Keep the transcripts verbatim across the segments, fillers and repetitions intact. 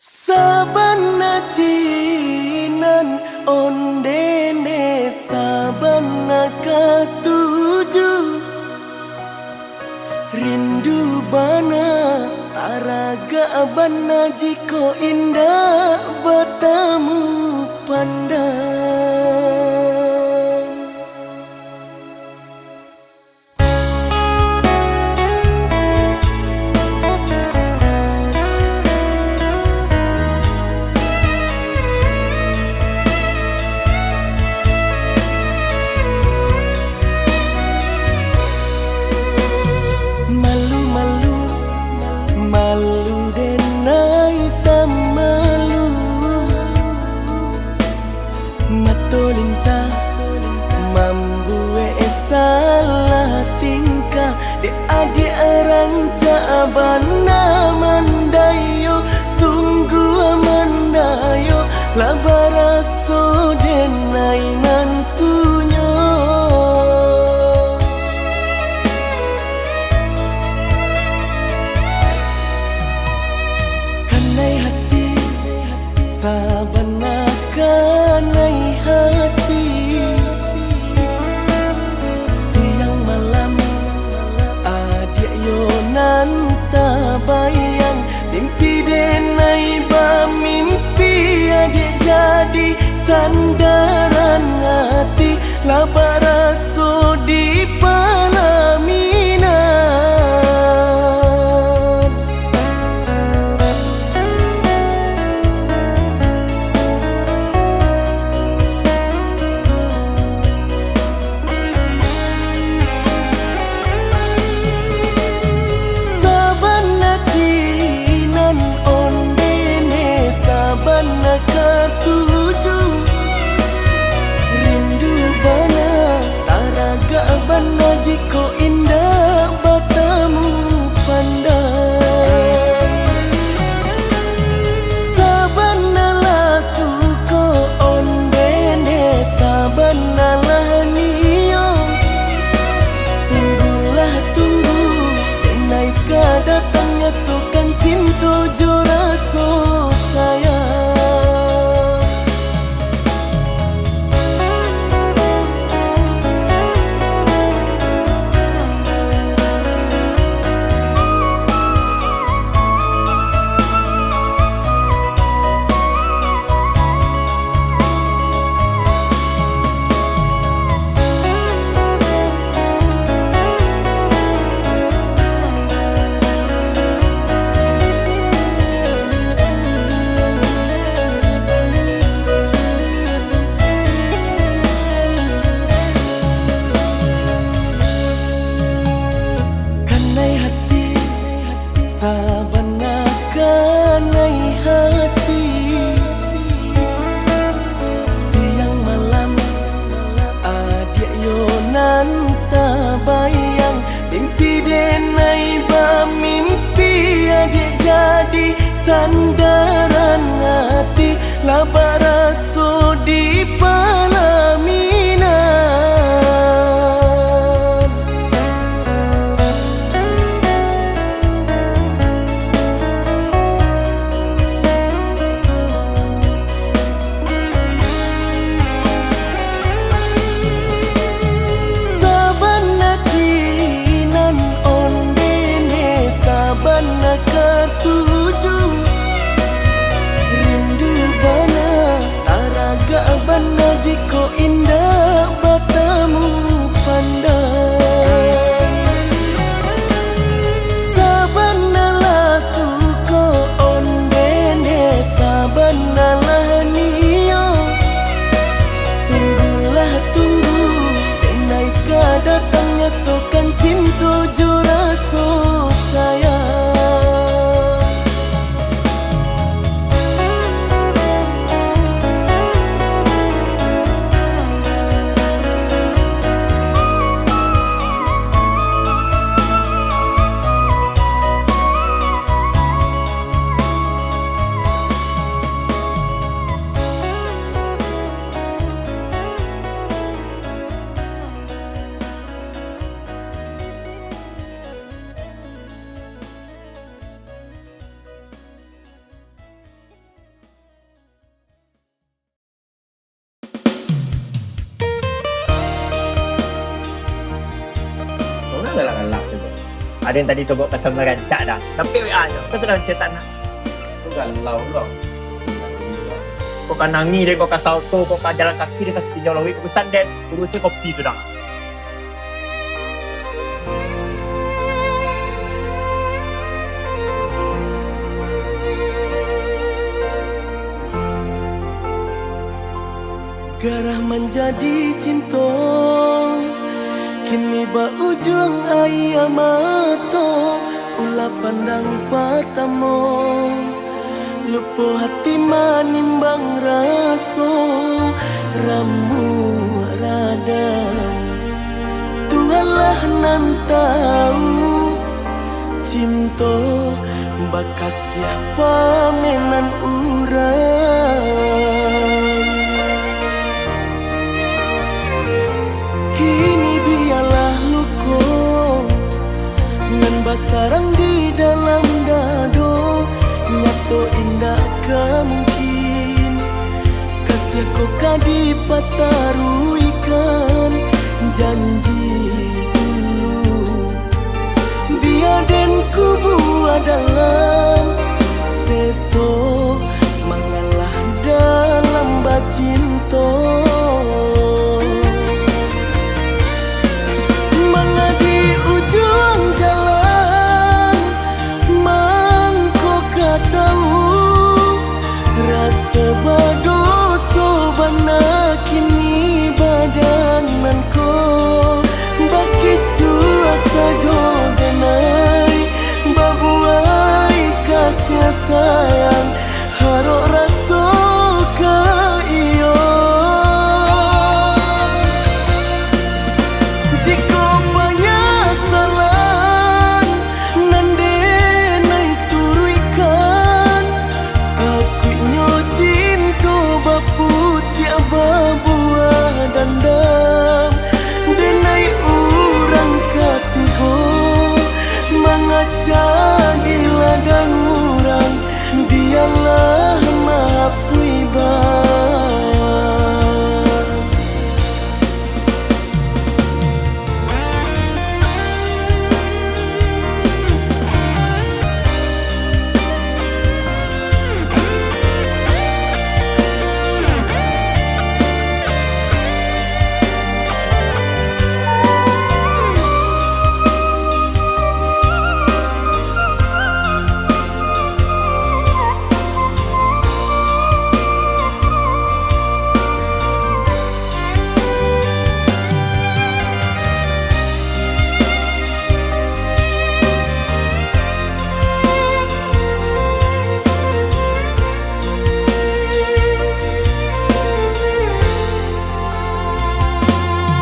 Sabana cinan ondene sabana katuju. Rindu bana, taragak bana jiko indak batamu pandang. Malu, malu, malu denai tamalu. Mato lincah mambuek salah tingkah, dek adiak rancak bana mandayo, sungguah mandayo, lah baraso denai nan punyo. Kanai hati, sabana kanai hati. Siang malam, adiak yo nan tabayang. Mimpi denai bamimpi, adiak jadi sandaran ati. Lah baraso di palaminan. Sabana cinan ondene sabana katuju. Rindu bana, taragak bana jiko indak batamu pandang. Sabana lah suko ondene sabana lah nio. Tunggulah tunggu, denai ka datang nyatokan cinto jo raso sayang. Kanai hati, sabana kanai hati. Siang malam, adiak yo nan tabayang. Mimpi denai bamimpi, adiak jadi sandaran ati. Lah baraso di palaminan. Sabana cinan ondene sabana katuju. Ado nan tadi sobok ka marancak dah. Sampai W A nyo. Kau sudah cetak nak. Tu galau lo. Kau ka nangih deh, kau ka salto, kau ka jalan kaki deh ka sapinjau lauik. Urusan den, urusan kopi tu dah. Garah manjadi cinto, kini baujuang aia mato. Ulah pandang patamo, lupo hati manimbang raso, ramuak radang. Tuhanlah nan tau, cinto bakasiah pamenan urang. Kini bialah luko nan basarang di dalam dado, nyato indak ka mungkin. Kasiah ko ka dipataruihkan janji dulu. Bia den kubua dalam seso, mangalah dalam bacinto. Manga di ujuang jalan, mangko ka tau, raso badoso bana kini badan nan ko. Bakitu sajo denai, babuai kasiah sayang, harok raso ka iyo. Jikok panyasalan nan denai turuikkan, takuiknyo cinto baputiak babuah dandam. Denai urang katigo mangacak di ladang urang, bialah mahapuik baa.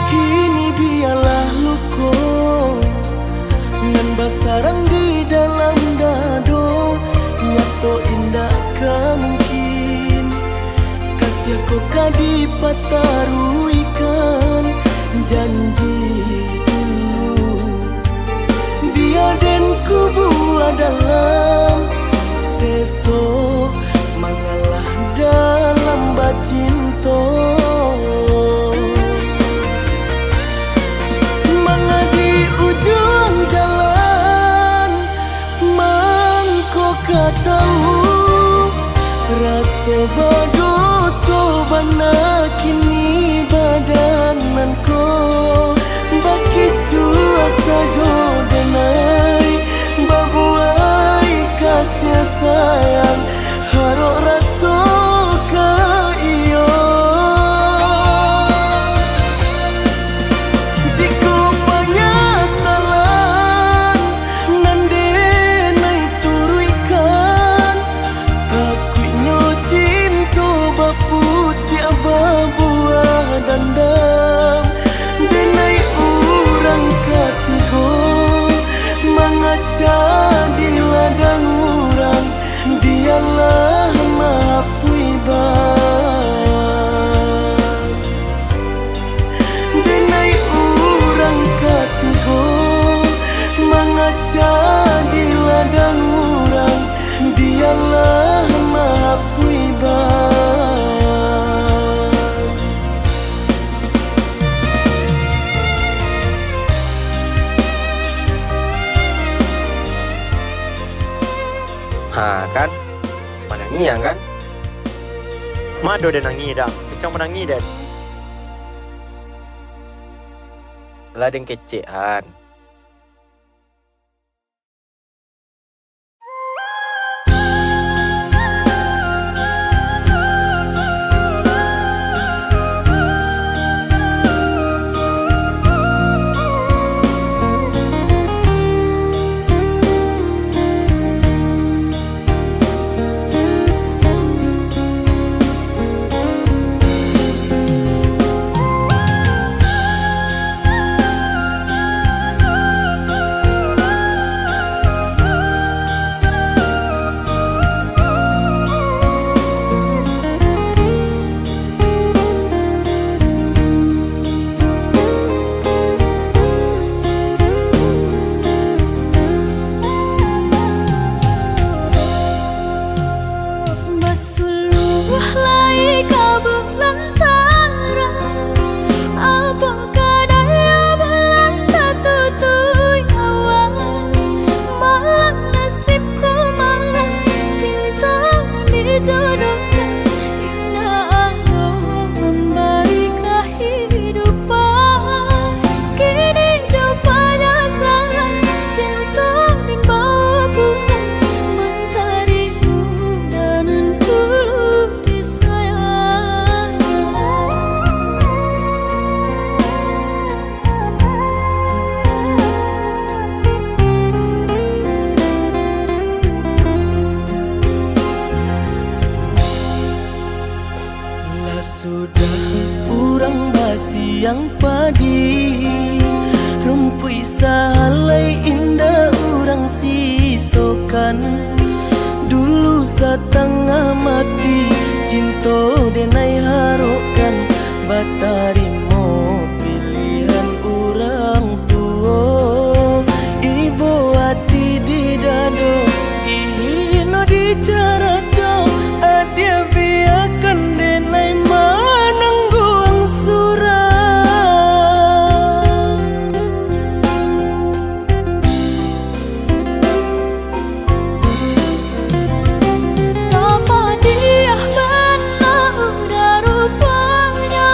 Kini bialah luko nan basarang di dalam dado, nyato indak ka mungkin. Kasiah ko ka dipataruihkan janji dulu. Bia den kubua dalam seso, mangalah dalam bacinto. Manga di ujuang jalan, mangko ka tau, raso badoso bana kini badan nan ko. Bakitu sajo denai, babuai kasiah sayang, harok raso ka iyo. Jikok panyasalan nan denai turuikkan, takuiknyo cinto baputiak babuah dandam. Denai urang katigo Ha, kan? Manangih, kan? Ma ado den nangih, dang. Pincang manangih, den. Lah, den kecek, an. Basuluah lai ka bulan tarang, apo ka daya bulan tatutuik awan. Malang nasibku, malang cinta dijodohkan, indak ado mambari kahidupan. Kini jo panyasalan, cinta nan bapulang mancari muda nan tulus disayang. Lah sudah urang basiang padi, rumpuik sahalai indak urang sisokan. Dulu satangah mati, cinto denai harokkan, batarimo pilihan urang tuo. Ibo ati di dado, ihino di caraco, adiak biakan denai manangguang surang. Tapadiah bana udah ruponyo,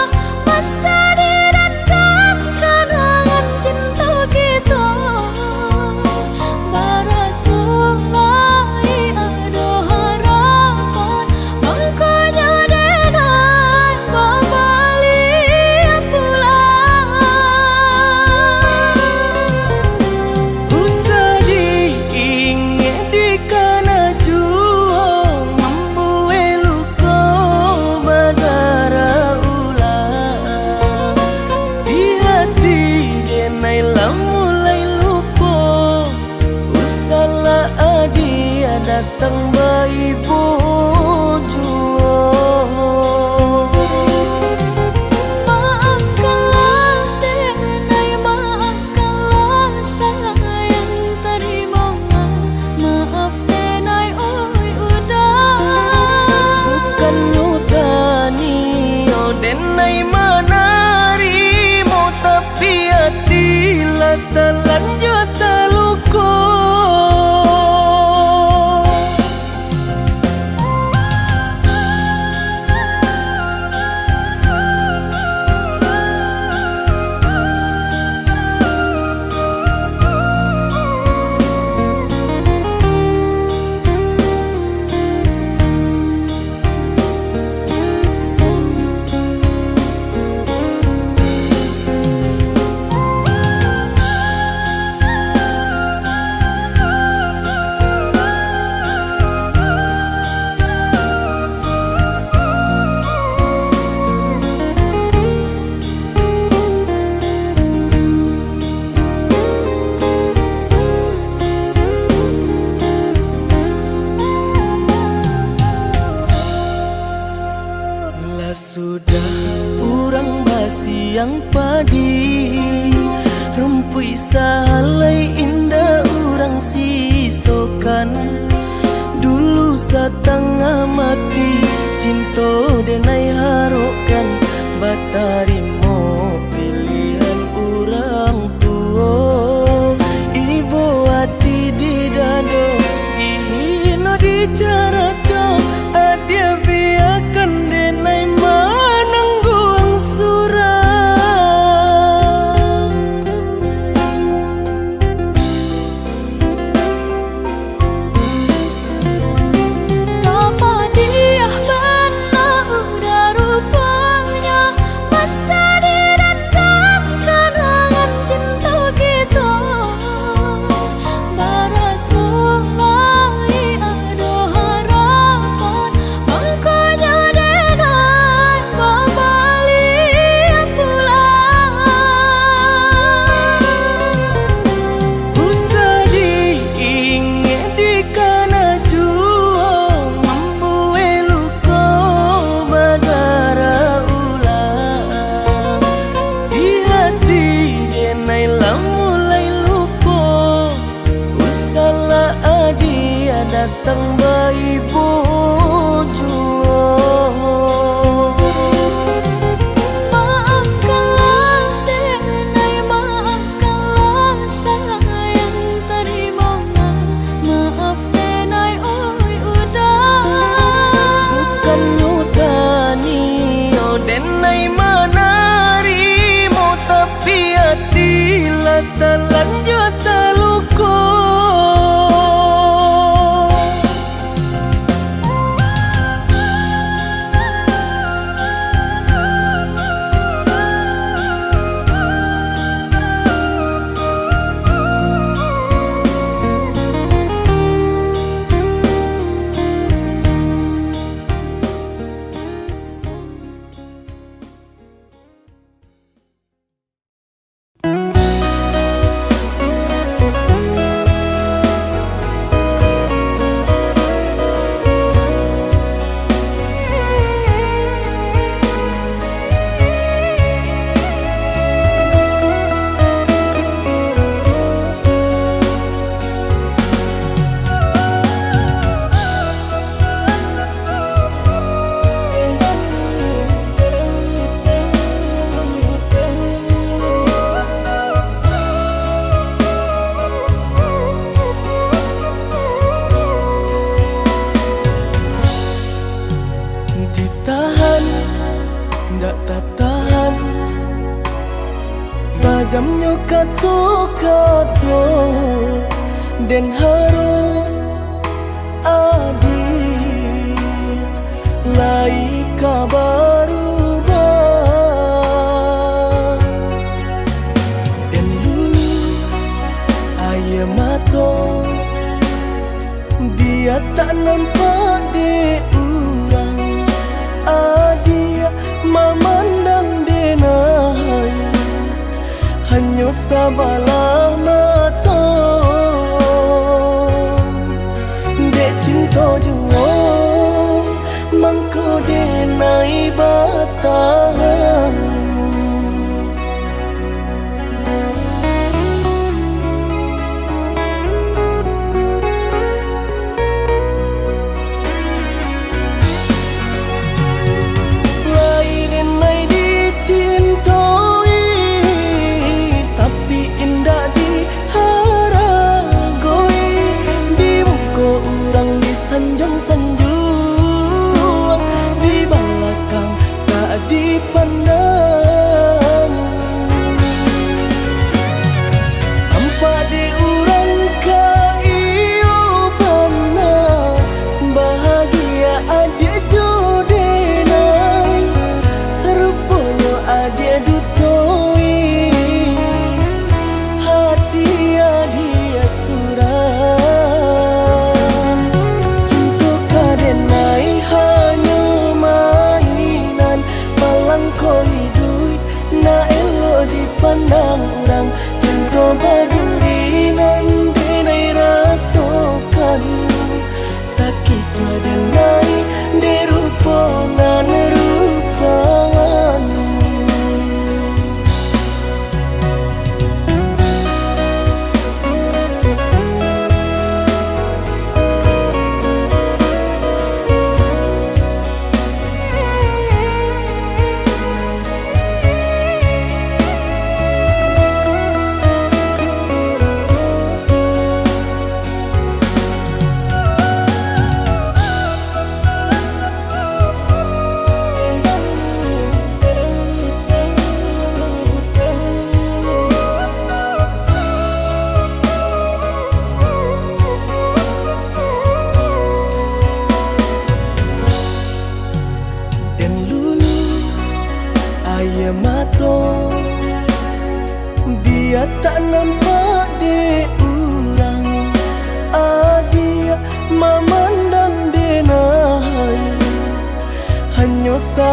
manjadi dandam kanangan cinto kito. Baraso lai ado harapan, mangkonyo denai babaliak pulang. Usah diingek dikana juo, mambuek luko badarah ulang. Di hati denai lah mulai lupo, usahlah adiak datang baibo juo. Maafkanlah denai, maafkanlah sayang, tarimalah maaf denai, oi uda. Bukannyo tanio denai manarimo, tapi ati lah talanjua taluko. Lah sudah urang basiang padi, rumpuik sahalai indak urang sisokan. Dulu satangah mati, cinto denai harokkan, batarimo pilihan urang tuo. Ibo ati di dado, ihino di Caraco adiak biakan denai manangguang surang. Tapadiah bana udah ruponyo, manjadi dandam kanangan cinto kito. Baraso lai ado harapan, mangkonyo denai babaliak pulang. Usah diingek dikana juo, mambuek luko badarah ulang. Di hati denai lah mulai lupo, usahlah adiak datang baibo juo. Maafkanlah denai, maafkanlah sayang, tarimalah maaf denai, oi udah. Bukannyo tanio denai manarimo, tapi ati lah talanjua taluko. Ditahan, ndak tatahan, tajamnyo kato-kato, den harap adiak lai ka barubah. Den luluih aia mato, bia tak nampak dek urang. Adiak mamandang denai, hanyo sabalah mato. Dek cinto juo, mangko denai batahan. Lai denai dicintoi, tapi indak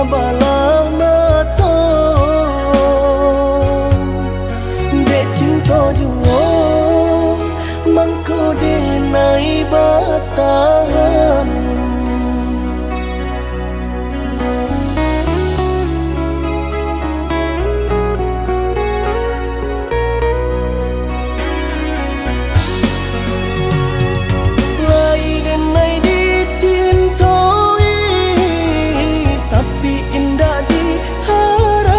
Balah mato, dek cinto juo, mangko denai batahan. Lai denai dicintoi, tapi indak diharagoi.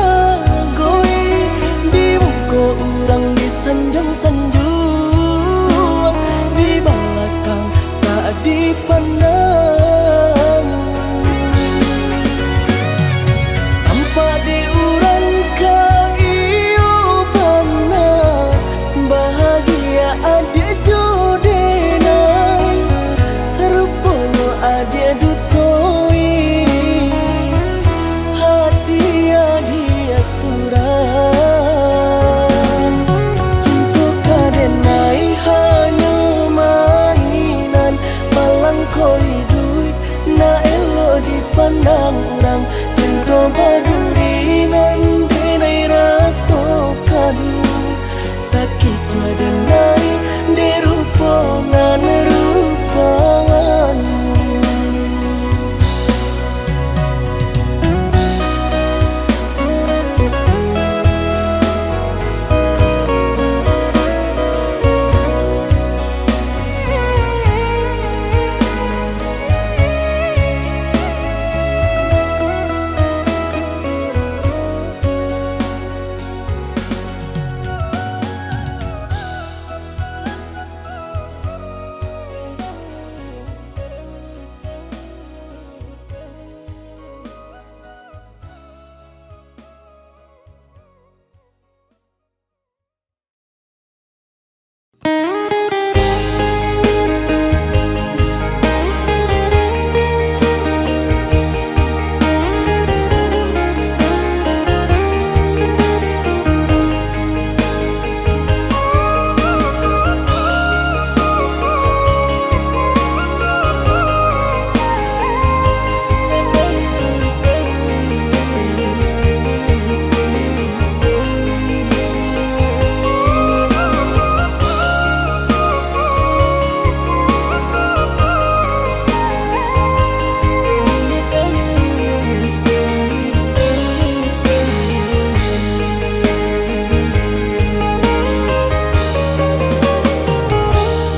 Di muko urang disanjuang-sanjuang, di balakang tak dipandang. Tampak dek urang ka iyo bana, bahagia adiak jo denai. Ruponyo adiak dutoi, hati adiak surang. Cinto ka denai hanyo mainan, malangko iduik nak elok dipandang urang. Cinto baduri nan denai rasokan, takicuah denai dek rupo nan rupawan.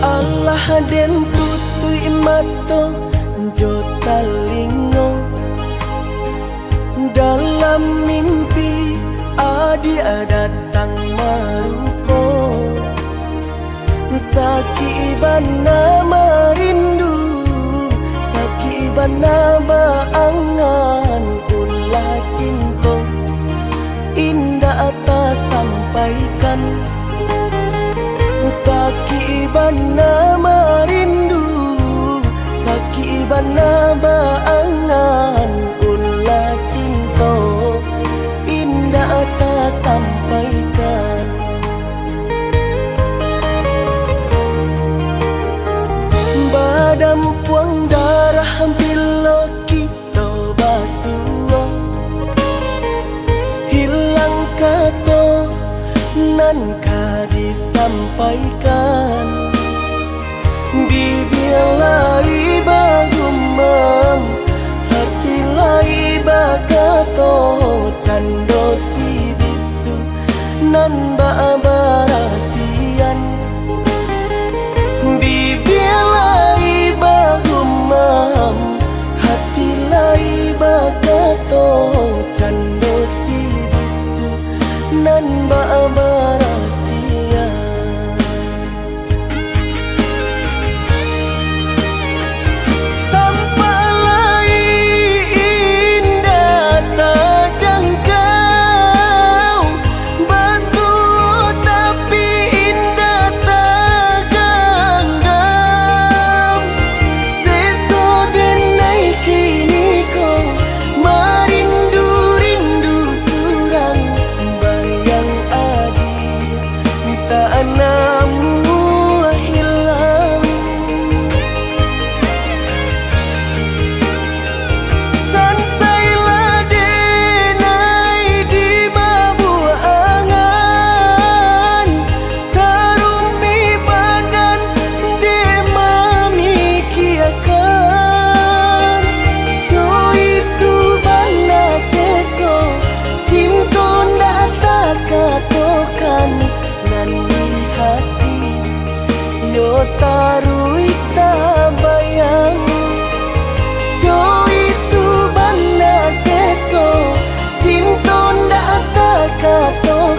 Alah den tutuik mato jo talingo, dalam mimpi adiak datang marupo. Sakik bana marindu, sakik bana baangan, ulah cinto indak tasampaikan. Sakik bana marindu, sakik bana baangan, ulah cinto indak tasampaikan. Badampuang darah bilo kito basuo, hilang kato nan ka disampaikan. Bibia lai bagumam, hati lai bakato, cando si bisu nan bak barasian. Bibia lai bagumam, hati lai bakato, cando si bisu nan bak barasian.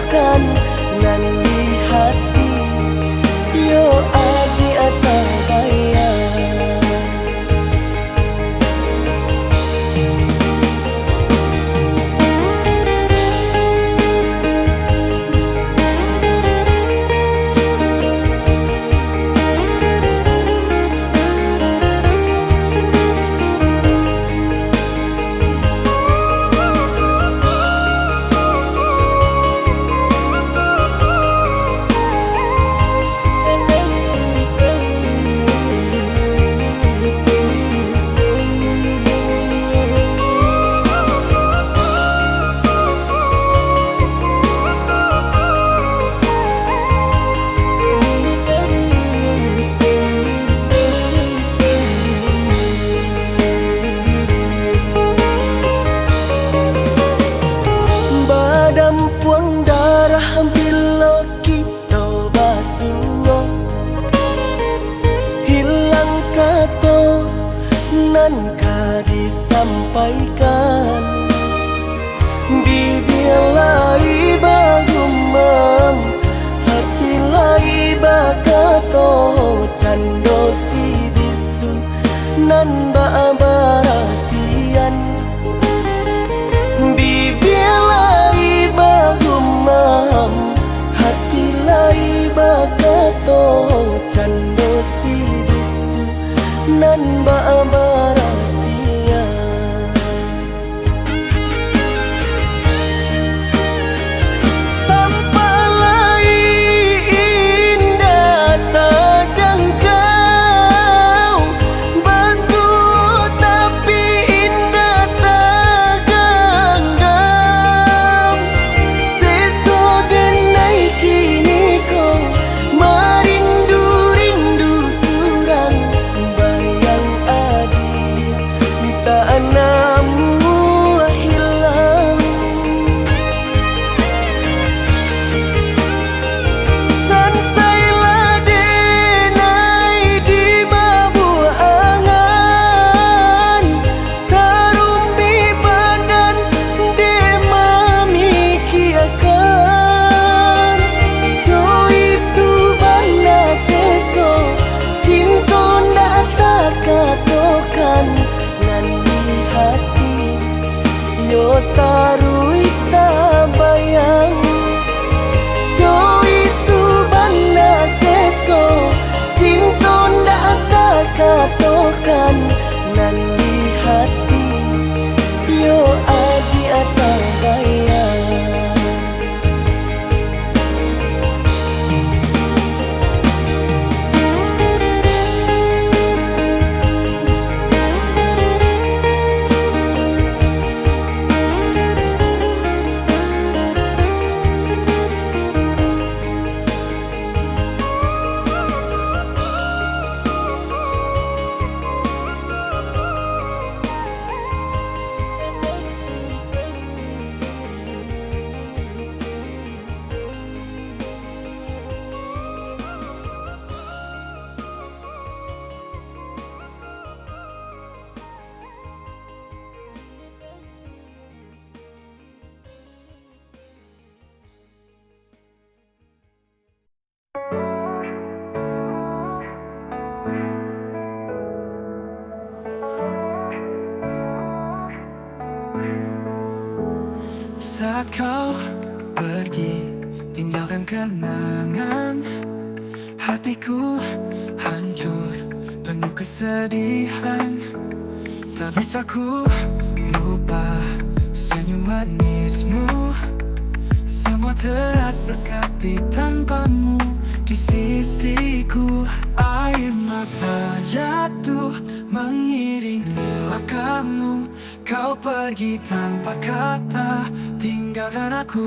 Kan nan di hati, yo adiak tabayang. Badampuang darah bilo kito basuo, hilang kato nan ka disampaikan. Bibia lai bagumam, hati lai bakato, cando si bisu nan bak barasian. Bibia lai bagumam, hati lai bakato, cando si bisu nan bak barasian. Tampek lai indak tajangkau, basuo tapi indak taganggam. Seso denai kini ko, marindu-rindu surang, bayang adiak tak namuah hilang. Sansai lah denai dimabuak angan, tarumik badan dek mamikiakan. Jo itu bana seso, cinto ndak takatokan nan di hati, yo taruih tabayang. Jo itu bana seso, cinto ndak takatokan nan di hati, yo adiak tabayang. Saat kau pergi, tinggalkan kenangan, hatiku hancur, penuh kesedihan. Tak bisa ku lupa senyum manismu. Semua terasa sepi tanpamu di sisiku. Air mata jatuh mengiringi langkahmu. Kau pergi tanpa kata, tinggalkan aku.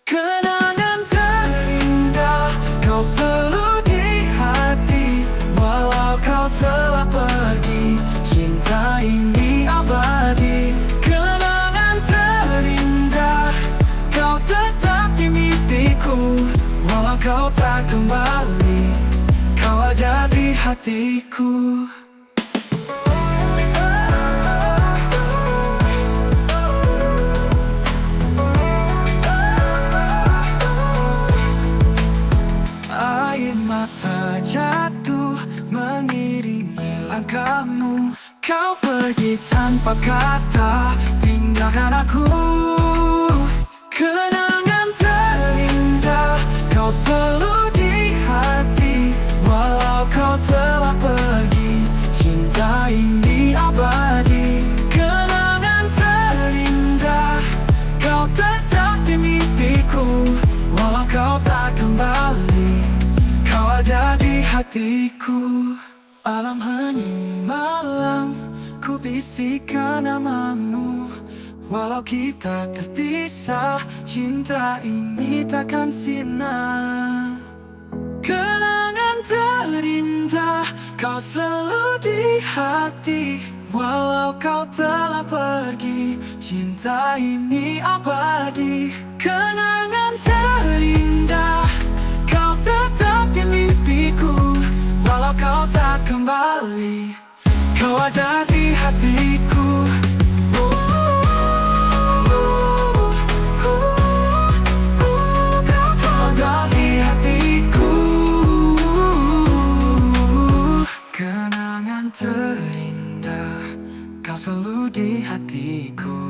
Kenangan terindah, kau selalu di hati. Walau kau telah pergi, cinta ini abadi. Kenangan terindah, kau tetap di mimpiku. Walau kau tak kembali, kau ada di hatiku. Kau pergi tanpa kata, tinggalkan aku. Kenangan terindah kau selalu di hati. Walau kau telah pergi, cinta ini abadi. Kenangan terindah kau tetap di mimpiku. Walau kau tak kembali, kau ada di hatiku. Alam hening malam, ku bisikan namamu. Walau kita terpisah, cinta ini takkan sirna. Kenangan terindah kau selalu di hati. Walau kau telah pergi, cinta ini abadi. Kenangan terindah kau tetap di mimpiku. Walau kau tak kembali, kau ada di hatiku. Kau ada di hatiku. Kenangan terindah kau selalu di hatiku.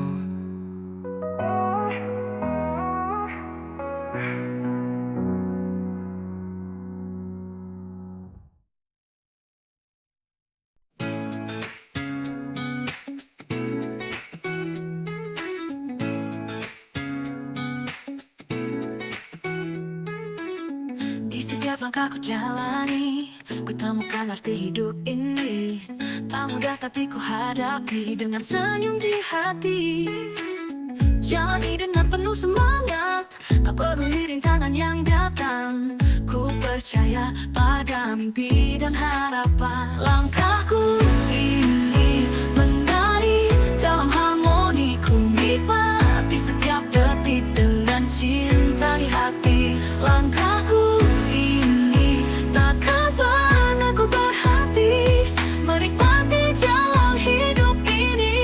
Di setiap langkah ku jalani, ku temukan arti hidup ini. Tak mudah tapi ku hadapi dengan senyum di hati. Jalani dengan penuh semangat, tak peduli rintangan yang datang. Ku percaya pada mimpi dan harapan. Langkahku ini menari dalam harmoni. Ku nikmati setiap detik dengan cinta di hati. Langkahku ini takkan pernah ku berhenti menikmati jalan hidup ini.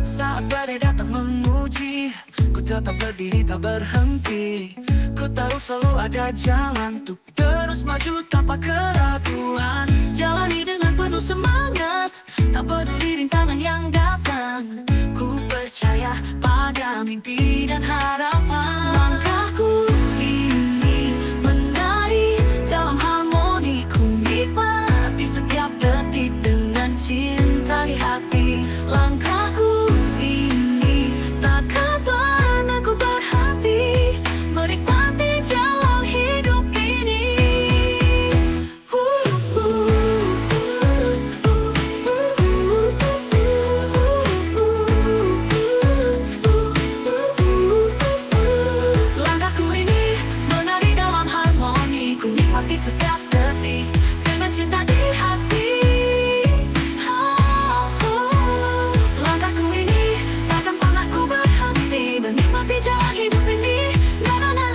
Saat badai datang menguji, ku tetap berdiri tak berhenti. Ku tahu selalu ada jalan untuk terus maju tanpa keraguan. Jalani dengan penuh semangat, tak peduli rintangan yang datang. Ku percaya pada mimpi dan harapan. Langkahku ini menari dalam harmoni. Ku nikmati setiap detik dengan cinta di hati. Langkahku ini takkan pernah ku berhenti menikmati jalan hidup ini. Langkahku ini menari dalam harmoni. Ku nikmati setiap detik dengan cinta di hati. Langkahku ini takkan pernah ku berhenti menikmati jalan hidup ini. Na, na, na.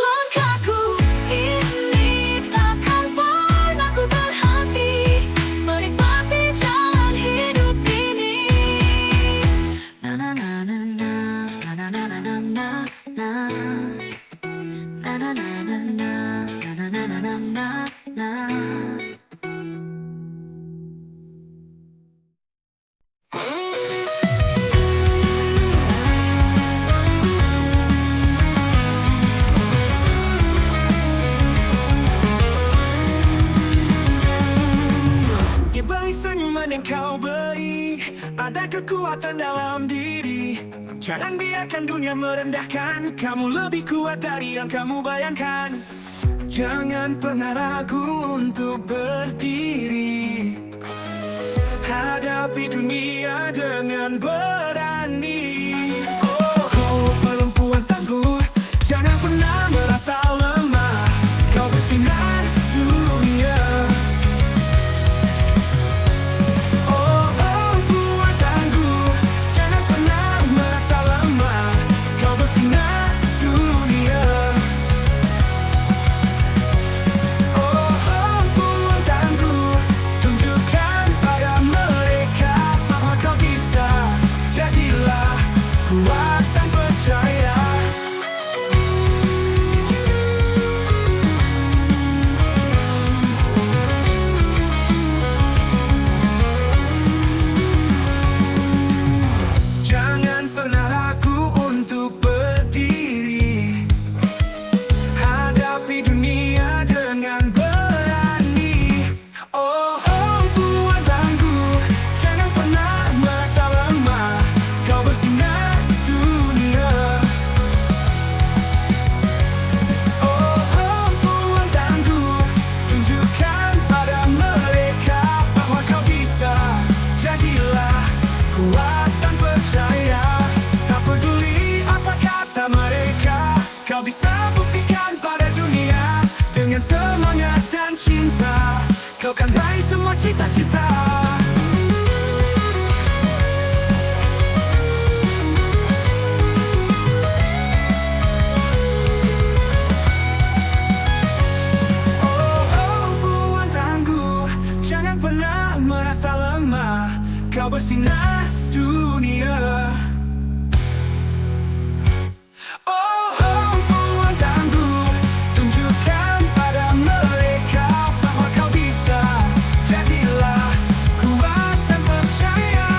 Langkahku ini takkan pernah ku berhenti menikmati jalan hidup ini. Na, na, na, na, na. Na, na, na, na, na, na, na. Na, na, na, na, na, na. Dibalik senyuman yang kau beri, ada kekuatan dalam diri. Jangan biarkan dunia merendahkan kamu, lebih kuat dari yang kamu bayangkan. Jangan pernah ragu untuk berdiri. Hadapi dunia dengan berani. Oh, oh, perempuan tangguh, jangan pernah merasa lemah. Semangat dan cinta, kau kan raih semua cita-cita. Oh, oh, buruan tangguh, jangan pernah merasa lemah, kau bersinar dunia. Oh, oh, buruan tangguh, tunjukkan pada mereka bahwa kau bisa. Jadilah kuat dan percaya.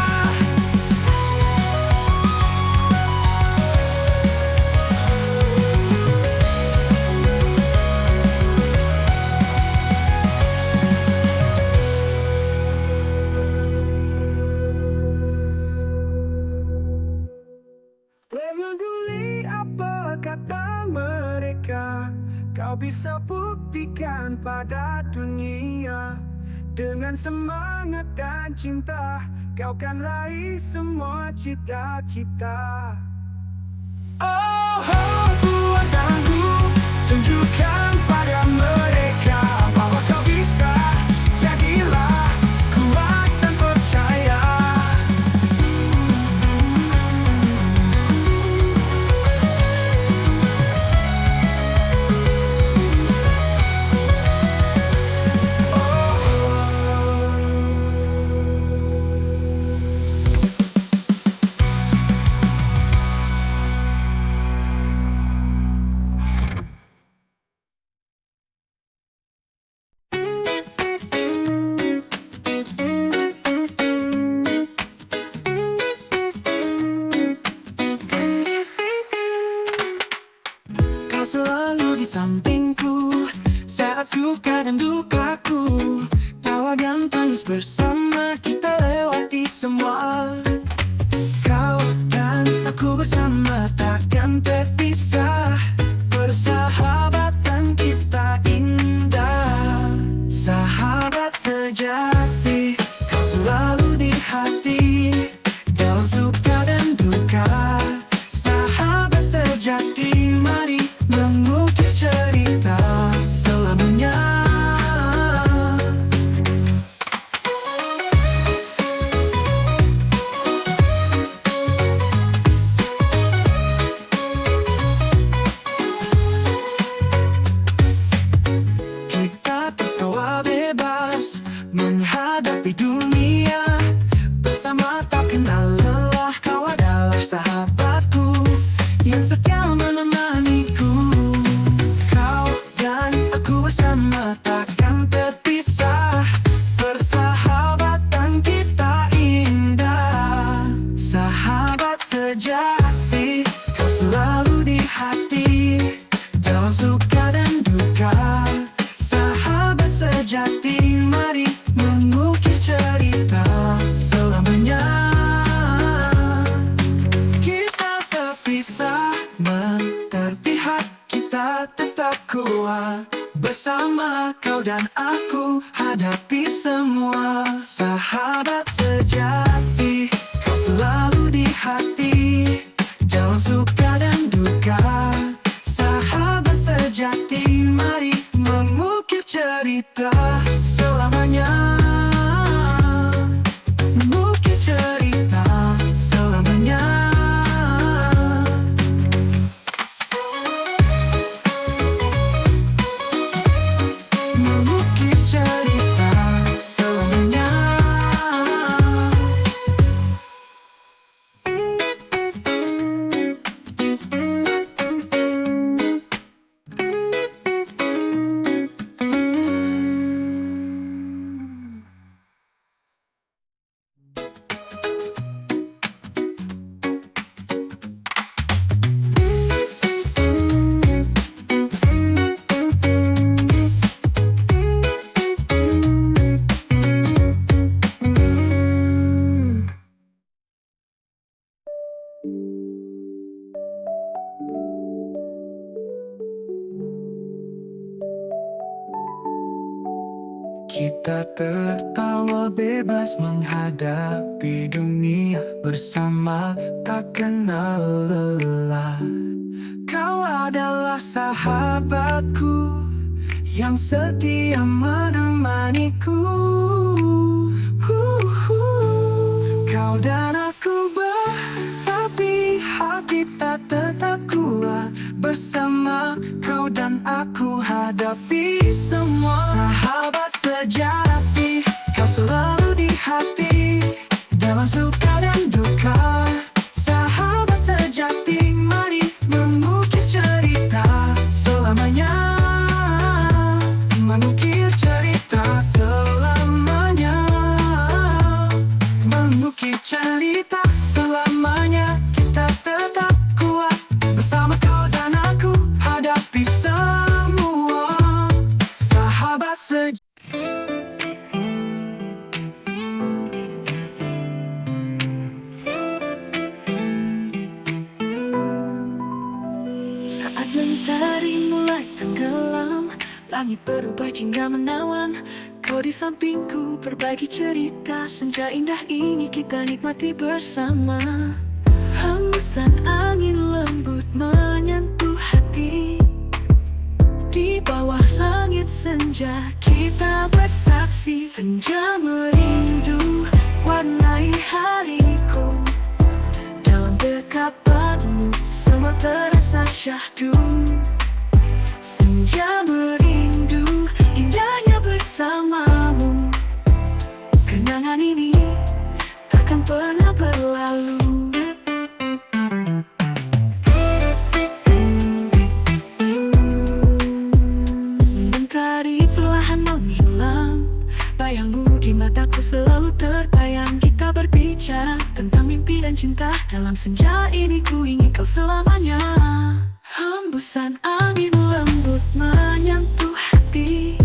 Peduli apa kata mereka, kau bisa buktikan pada dunia. Dengan semangat dan cinta, kau kan raih semua cita-cita. Oh, oh, buruan tangguh, tunjukkan pada mereka bahwa kau bisa. Jadilah kuat dan percaya. Kau selalu di sampingku, saat suka dan dukaku. Tawa dan tangis bersama, kita lewati semua. Kau dan aku bersama, takkan terpisah. Persahabatan kita indah, sahabat sejati. Kau selalu di hati, dalam suka dan duka. Sahabat sejati, mari mengukir cerita selamanya. Kita tertawa bebas menghadapi dunia. Bersama tak kenal lelah, kau adalah sahabatku yang setia menemaniku. Kau dan aku bersama takkan terpisah. Persahabatan kita indah, sahabat sejati. Kau selalu di hati, dalam suka dan duka. Sahabat sejati, mari mengukir cerita selamanya. Kita terpisah, men-, terpihak, kita tetap kuat. Bersama kau dan aku hadapi semua. Sahabat sejati, kau selalu di hati, dalam suka dan duka. Sahabat sejati, mari mengukir cerita selamanya. Mengukir cerita selamanya. Mengukir cerita selamanya. Kita tertawa bebas menghadapi dunia bersama, tak kenal lelah. Kau adalah sahabatku yang setia menemaniku. Hu, hu. Kau dan aku berlapih, hati tak tetap kuat. Bersama kau dan aku hadapi semua. Sahabat sejati, kau selalu di hati, dalam suka dan duka. Sahabat sejati, mari mengukir cerita selamanya. Mengukir cerita selamanya. Mengukir cerita selamanya. Kita tetap kuat, bersama kau dan aku hadapi semua. Sahabat sejati. Saat mentari mulai tenggelam, langit berubah jingga menawan. Kau di sampingku berbagi cerita senja indah ini kita nikmati bersama. Hembusan angin lembut menyentuh hati. Di bawah langit senja kita bersaksi. Senja merindu warnai hariku. Dalam dekapanmu semua terasa syahdu. Senja merindu indahnya bersamamu. Kenangan ini takkan pernah berlalu. Mentari perlahan menghilang, bayangmu di mataku selalu terbayang. Kita berbicara tentang mimpi dan cinta. Dalam senja ini ku ingin kau selamanya. Hembusan angin lembut menyentuh hati.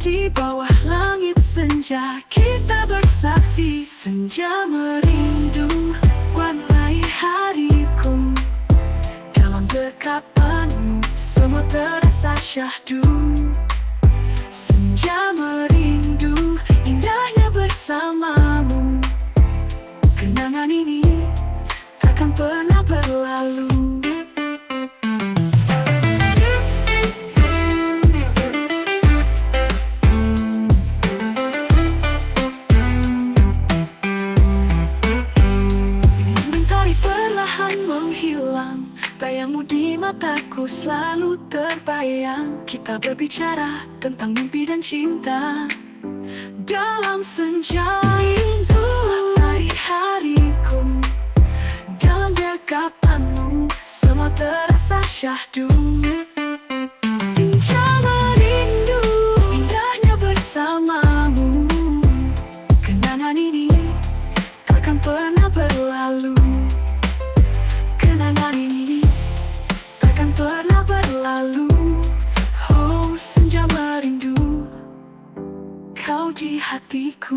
Di bawah langit senja kita bersaksi. Senja merindu warnai hariku. Dalam dekapanmu semua terasa syahdu. Senja merindu indahnya bersamamu. Kenangan ini takkan pernah berlalu. Mentari perlahan menghilang, bayangmu di mataku selalu terbayang. Kita berbicara tentang mimpi dan cinta. Dalam senja rindu matahari hariku, dalam dekapanmu semua terasa syahdu. Senja merindu indahnya bersamamu. Kenangan ini takkan pernah berlalu. Kenangan ini takkan pernah berlalu. Oh, senja merindu kau di hatiku.